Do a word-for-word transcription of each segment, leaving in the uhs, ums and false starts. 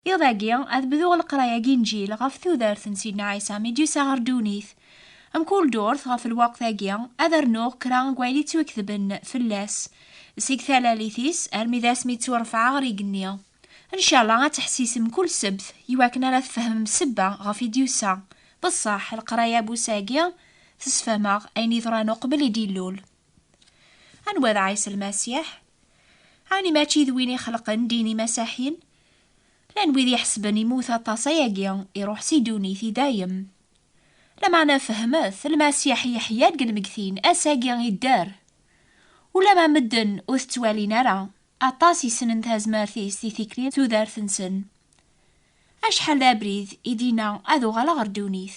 Iḍ-agi, ad bduɣ leqraya n Inǧil ɣef tudert n Sidna Ɛisa mi d-yusa ɣer ddunit. Mkul ddurt, ɣef lweqt-agi, ad rnuɣ kra n wayen yettwaketben fell-as, seg talalit-is armi d asmi ttwarefɛeɣ ɣer igenni. Ncallah ad teḥsisem kul ssebt i wakken ara tfehmem ssebba ɣef i d-yusa. Beṣṣeḥ, leqraya n wass-agi tesfehmeɣ ayen yeḍran uqbel i d-illul. Anwa d Ɛisa Lmasiḥ? Ɛni mačči d win ixelqen ddin imasiḥiyen? Llan wid iḥesben immut aṭas ayagi, iruḥ si ddunit i dayem. Lameɛna fehmet, Lmasiḥ yeḥya-d deg lmegtin, ass-agi idder. Ulama medden ur t-ttwalin ara, aṭas yessnen tazmert-is di tikli n tudert-nsen. Acḥal d abrid i d-yenna ad uɣaleɣ ɣer ddunit.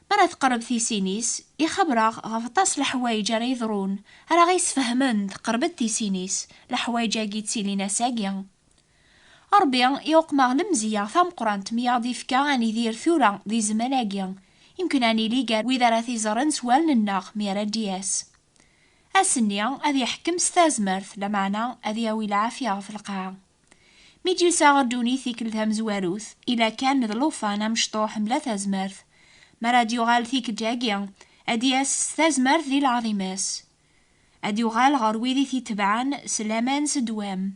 Mi ara teqreb tisin-is, ixebber-aɣ ɣef aṭas n leḥwayeǧ ara yeḍrun, ara ɣ-isfehmen teqreb-d tisin-is, leḥwayeǧ-agi ttilin ass-agi. Ṛebbi iɛuqem-aɣ lemzeyya tameqqrant mi aɣ-d-ifka ad nidir tura di zzman-agi, imken ad nili gar wid ara t-iẓren s wallen-nneɣ mi ara d-yas. Ass-nni ad iḥkem s tazmert, lameɛna ad yawi lɛafya ɣef lqaɛa. Mi d-yusa ɣer ddunit tikkelt tamezwarut, ila kan d llufan amecṭuḥ mebla tazmert. Mi ara d-yuɣal tikkelt-agi, ad d-yas s tazmert di lɛaḍima-s. Ad d-yuɣal ɣer wid i t-itebɛen s laman s ddwam.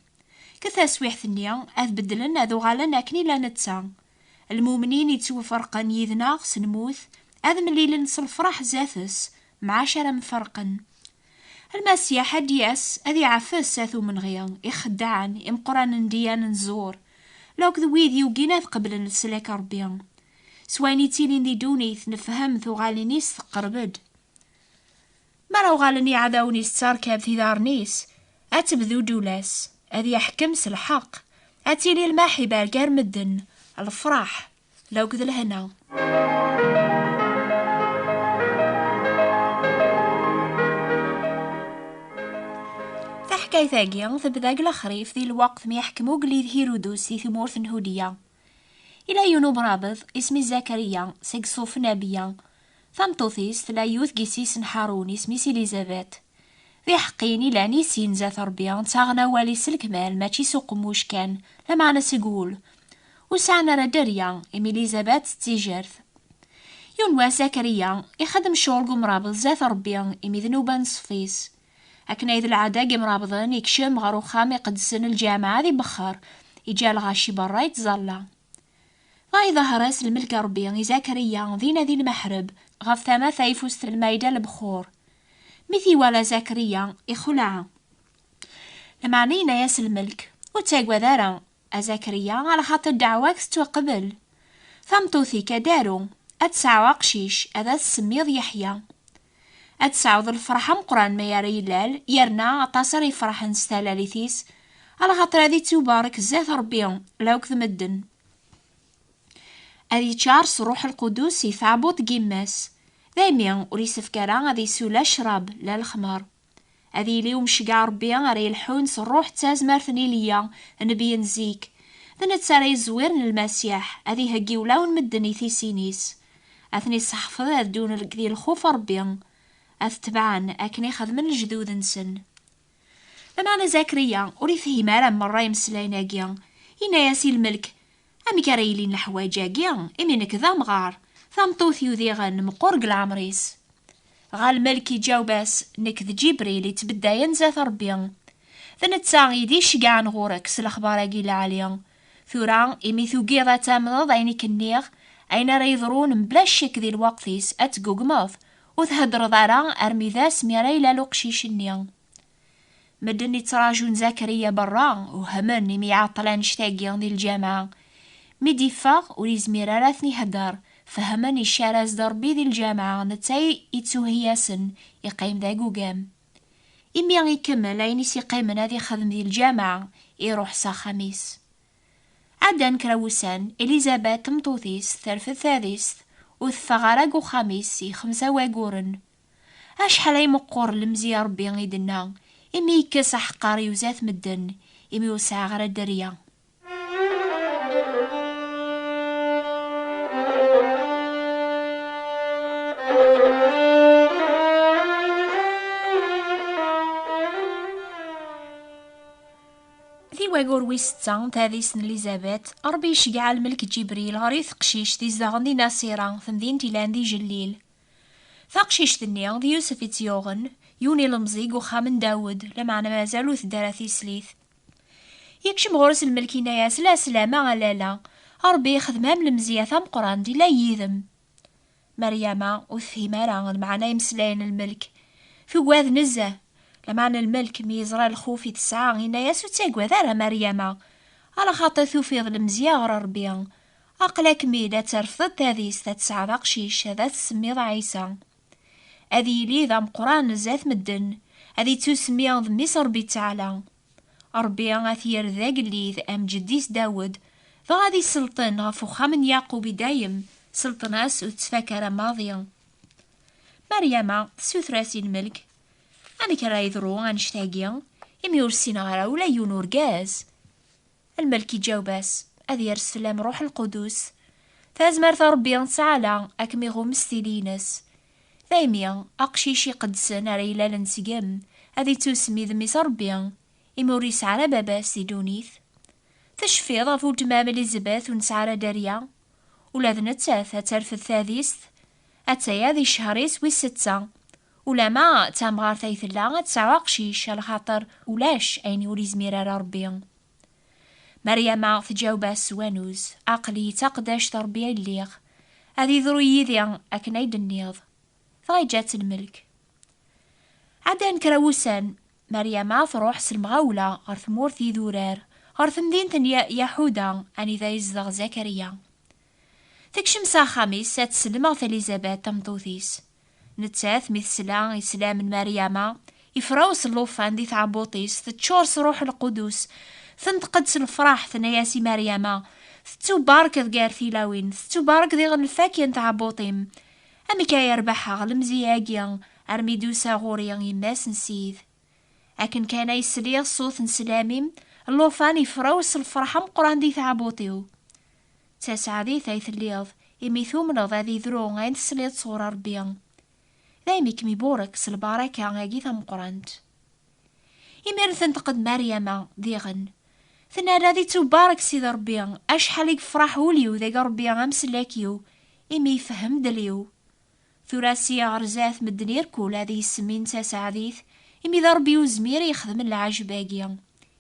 Deg taswiḥt-nni, ad beddlen, ad uɣalen akken ila netta. Lmumnin yettwaferqen yid-neɣ s lmut, ad mlilen s lefraḥ zdat-s, mɛac ara mferqen. Lmasiḥ ad d-yas, ad iɛfes at umenɣi, ixeddaɛen, imeqqranen n diyana n zzur, lakk d wid yugin ad qeblen leslak n Ṛebbi. S wayen yettilin di ddunit, nefhem tuɣalin-is teqreb-d. Mi ara uɣalen yiɛdawen-is d tarkabt iḍarren-is, ad tebdu ddula-s, ad yeḥkem s lḥeqq, ad tili lmaḥiba gar medden, lefraḥ, lakk d lehna. Taḥkayt-agi tebda deg lexrif di lweqt mi yeḥkem ugellid Hirudus di tmurt n Hudiya. Ila yiwen umrabeḍ, isem-is Zakariya, seg ṣṣuf Nabiya. Tameṭṭut-is tla yiwet n yessi-s n Ḥarun, isem-is Elizabet. D iḥeqqiyen ilan i sin zdat Ṛebbi, ttaɣen awal-is s lekmal, mačči s uqemmuc kan, lameɛna seg wul. Ur sɛan ara dderya, imi Elizabet d tijert. Yiwen wass Zakariya ixeddem ccɣel n umrabeḍ zdat Ṛebbi, imi d nnuba n ṣṣef-is. Akken ay d lɛada n yimrabḍen, ikcem ɣer uxxam iqedsen, lǧameɛ, ad ibexxer, iǧǧa lɣaci berra, yettẓalla. Dɣa iḍehher-as lmelk n Ṛebbi i Zakariya dinna di lmeḥreb, ɣef tama tayeffust n lmayda n lebxur. Mi t-iwala Zakariya, ixleɛ. Lameɛna yenna-yas lmelk: "Ur ttagad ara, a Zakariya, alaxaṭer ddeɛwa-k tettwaqbel. Tameṭṭut-ik ad d-taru, ad tesɛu aqcic, ad as-tsemmiḍ Yeḥya. Ad tesɛuḍ lferḥ ameqqran mi ara ilal, yerna aṭas ara yefṛeḥen s talalit-is, alaxaṭer ad ittubarek zdat Ṛebbi, lakk d medden. Ad yeččar s Ṛṛuḥ Lqudus i tɛebbuḍt n yemma-s. Daymi ur yessefk ara ad isew la ccrab, la lexmer. Ad yili umceggeɛ Ṛebbi ara yelḥun s ṛṛuḥ d tazmert n Iliya, nnbi n zik. D netta ara yeẓwiren Lmasiḥ, ad iheggi ulawen medden i tisin-is. Ad ten-isseḥfeḍ ad ddun di lxuf n Ṛebbi, ad t-tebɛen akken i xedmen lejdud-nsen." Lameɛna Zakriya ur ifhim ara merra imeslayen-agi. Yenna-yas i lmelk: "Amek ara yilin leḥwayeǧ-agi, imi nekk d amɣar, tameṭṭut-iw diɣen meqqer deg leɛmer-is?" Dɣa lmelk iǧaweb-as: "Nekk d Ǧibril ittbeddayen zdat Ṛebbi. D netta i d-iceggɛen ɣur-k s lexbar-agi lɛali. Tura, imi tugiḍ ad tamneḍ ayen i k-nniɣ, ayen ara yeḍrun mebla ccek di lweqt-is, ad teggugmeḍ, ur theddreḍ ara armi d ass mi ara ilal uqcic-nni." Medden ittraǧun Zakariya berra, uhmen imi iɛeṭṭel annect-agi di lǧameɛ. Mi d-iffeɣ, ur izmir ara ad ten-ihedder. Fehmen iccar-as-d Ṛebbi di lǧameɛ, netta i ittuheyyasen, iqqim d agugam. Imi ikemmel ayen i s-iqqimen ad ixdem di lǧameɛ, iruḥ s axxam-is. Ɛeddan kra wussan, Elizabet, tmeṭṭut-is, terfed tadist, ur teffeɣ ara deg uxxam-is i xemsa waguren. Acḥal ay meqqer lemzeyya Ṛebbi i d-tenna, imi yekkes aḥeqqar-iw zdat medden, imi ur sɛiɣ ara dderya. Di wagur Wis setta, tadist n Elizabeth. Ṛebbi iceggeɛ lmelk Ǧibril ɣer yiwet teqcict izedɣen di Nasira, temdint ilan di Jellil. Taqcict-nni d Yusef i tt-yuɣen, yiwen ilemẓi deg uxxam n Dawed, lameɛna mazal ur teddi ara tislit. Yekcem ɣur-s lmelk, yenna-yas: "La slama a lala, Ṛebbi ixdem-am lemzeyya tameqqrant, illa yid-m." Meryama ur tefhim ara lmeɛna imeslayen n lmelk. Tugad nezzeh. Lameɛna lmelk, mi yeẓra lxuf i tesɛa, yenna-yas: "Ur ttagad ara, Meryama, alaxaṭer tufiḍ lemzeyya ɣer Ṛebbi. Aql-akem-id ad terfdeḍ tadist, ad tesɛuḍ aqcic, ad as-tsemmiḍ Ɛisa. Ad yili d ameqqran zdat medden, ad ittusemmi d mmi-s Ṛebbi Ttaɛla. Ṛebbi ad t-yerr d agellid am jeddi-s Dawed, dɣa ad iselṭen ɣef uxxam n Yaqub i dayem, sselṭna-s ur tettfak ara maḍi." Meryama tessuter-as i lmelk: "Amek ara yeḍru annect-agi, imi ur ssineɣ ara ula yiwen urgaz?" Lmelk iǧaweb-as: "Ad yers fell-am Ṛuḥ Lqudus. Tazmert n Ṛebbi Ttaɛla ad kem-iɣum s tili-ines. Daymi, aqcic iqedsen ara ilalen seg-m, ad ittusemmi d mmi-s Ṛebbi, imi ur yesɛi ara baba-s di ddunit. Tecfiḍ ɣef weltma-m Elizabeth ur nesɛi ara dderya? Ula d nettat ad terfed tadist, attaya di ccher-is wis setta. Ulama d tamɣart ay tella, ad tesɛu aqcic, alaxaṭer ulac ayen ur yezmir ara Ṛebbi." Meryama tǧaweb-as s wanuz: "Aql-i d taqeddact n Ṛebbi ay lliɣ. Ad yeḍru yid-i akken ay d-tenniḍ." Dɣa yeǧǧa-tt lmelk. Ɛeddan kra wussan, Meryama tṛuḥ s lemɣawla ɣer tmurt idurar, ɣer temdint n Ya-, Yaḥuda, anida yezdeɣ Zakariya. Tekcem s axxam-is ad tsellem ɣef Elizabeth, tameṭṭut-is. Nettat, mi tesla i sslam n Meryama, ifraw s llufan di tɛebbuṭ-is, teččur s Ṛuḥ Lqudus, tenṭeq-d s lefṛaḥ, tenna-yas i Meryama: "Tettubarkeḍ gar tilawin, tettubarek diɣen lfakya n tɛebbuṭ-im. Amek ay rbaḥeɣ lemzeyya-agi, armi d-tusa ɣur-i yemma-s n Ssid? Akken kan ay sliɣ ṣṣut n sslam-im, llufan ifraw s lferḥ ameqqran di tɛebbuṭ-iw. D taseɛdit ay telliḍ, imi tumneḍ ad idru ayen tesliḍ sɣur Ṛebbi. Daymi kem-iburek s lbaraka-agi tameqqrant." Imiren tenṭeq-d Meryama diɣen, tenna-d: "Ad ittubarek Sidi Ṛebbi, acḥal i yefṛeḥ wul-iw deg Ṛebbi amsellek-iw, imi yefhem ddel-iw. Tura sya ɣer zdat medden irkul ad iyi-semmin d taseɛdit, imi d Ṛebbi uzmir i ixedmen lɛajeb-agi.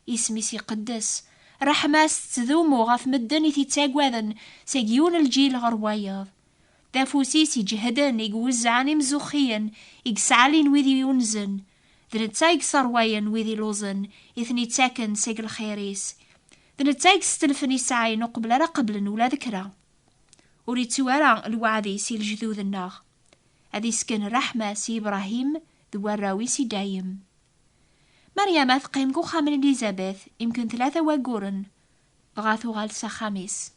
Isem-is iqeddes, ṛṛeḥma-s tettdumu ɣef medden i t-ittaggaden seg yiwen lǧil ɣer wayeḍ. D afus-is iǧehden i iwezzɛen imzuxxiyen, i yesɛalin wid iwenzen. D netta i yesserwayen wid illuẓen, i ten-ittaken seg lxir-is. D netta i yestelfen isɛayen uqbel ara qeblen ula d kra. Ur ittu ara lweɛd-is i lejdud-nneɣ. Ad isken ṛṛeḥma-s i Ibṛahim d warraw-is i dayem." Meryama teqqim deg uxxam n Elizabeth imken tlata wagguren, dɣa tuɣal s axxam-is.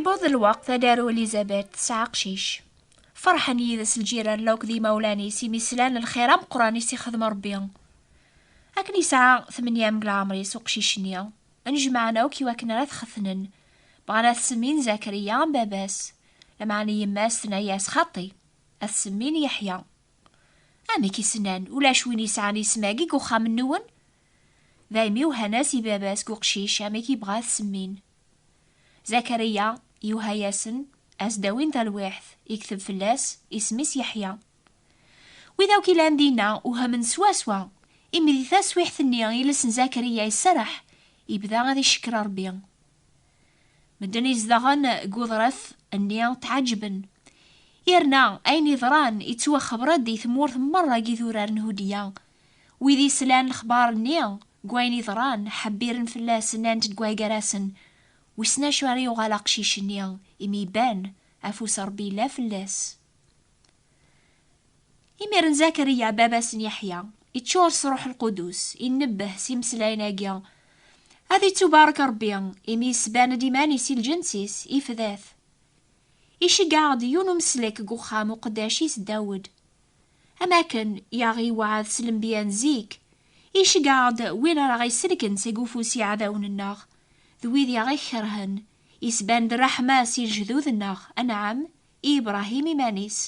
Iwweḍ lweqt ad d-taru Elizabeth, tesɛa aqcic. Ferḥen yid-s lǧiran lakk d imawlan-is imi slan lxir ameqqran i s-ixdem Ṛebbi. Akken yesɛa tmenya n leɛmer-is uqcic-nni, nnejmaɛen akk i wakken ara t-xetnen. Bɣan ad t-semmin Zakariya am baba-s, lameɛna yemma-s tenna-yas: "Xaṭi, ad t-semmin Yeḥya." "Amek i s-nnan? Ulac win yesɛan isem-agi deg uxxam-nwen?" Daymi whan-as i baba-s deg uqcic amek yebɣa ad t-semmin. Zakariya yuha-yasen, as-d-awin talwiḥt, ikteb fell-as isem-is Yeḥya. Wid akk ilan dinna uhmen swaswa, imi di taswiḥt-nni iles n Zakariya iserreḥ, ibda ad icekker Ṛebbi. Medden izedɣen deg uḍref-nni tɛeǧben. Yerna ayen iḍran ittwaxeber-d i tmurt merra deg idurar n Hudiya. Wid islan lexbar-nni deg wayen iḍran, ḥebbiren fell-as, nnant deg way gar-asen: "Wissen acu ara yuɣal aqcic-nni, imi iban afus n Ṛebbi yella fell-as." Imiren Zakariya, baba-s n Yeḥya, iččur s Ṛuḥ Lqudus, innebbeh s imeslayen-agi: "Ad ittubarek Ṛebbi, imi yesban-d iman-is i lǧens-is, ifda-t." Iceggeɛ-d yiwen umeslek deg uxxam uqeddac-is Dawed. Am akken i aɣ-iweɛɛed s lenbiya n zik, iceggeɛ-d win ara ɣ-iselken seg ufus iɛdawen-nneɣ, d wid i aɣ-ikerhen, Isban-d ṛṛeḥma si lejdud-nneɣ, anɛam, i Ibṛahim iman-is,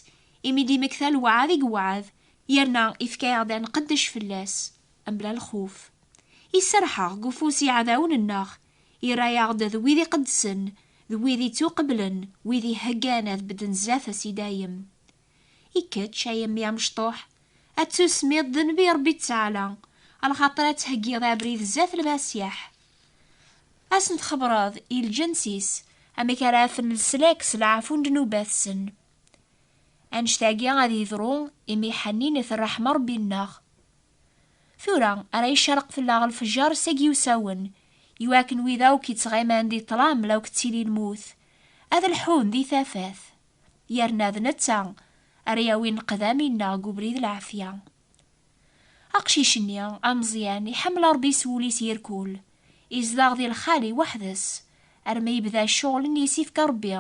imi d-imekta lweɛd i yewɛed, yerna ifka-yaɣ-d ad nqeddec fell-as, mebla lxuf. Iserreḥ-aɣ deg ufus iɛdawen-nneɣ, irra-yaɣ-d d wid iqeddsen, d wid ittuqeblen, wid iheggan ad bedden zdat-s i dayem. I kečč, ay a mmi amecṭuḥ, ad tusmiḍ d nnbi Ṛebbi Ttaɛla, alaxaṭer ad theggiḍ abrid zdat Lmasiḥ. Ad sen-txebbreḍ i lǧens-is amek ara afen leslak s leɛfu n ddnubat-sen. Annect-agi ad yeḍru imi ḥenninet ṛṛeḥma Ṛebbi-nneɣ. Tura ara icerreq fell-aɣ lefjer seg yiwsawen, iwakken wid akk yettɣiman di ṭṭlam la akk tettili lmut, ad lḥun di tafat. Yerna d netta ara yawin leqdam-nneɣ deg ubrid n lɛafya. Aqcic-nni ameẓyan iḥemmel Ṛebbi s wul-is irkul, izdeɣ di lxali weḥd-s, armi yebda ccɣel-nni i s-ifka Ṛebbi,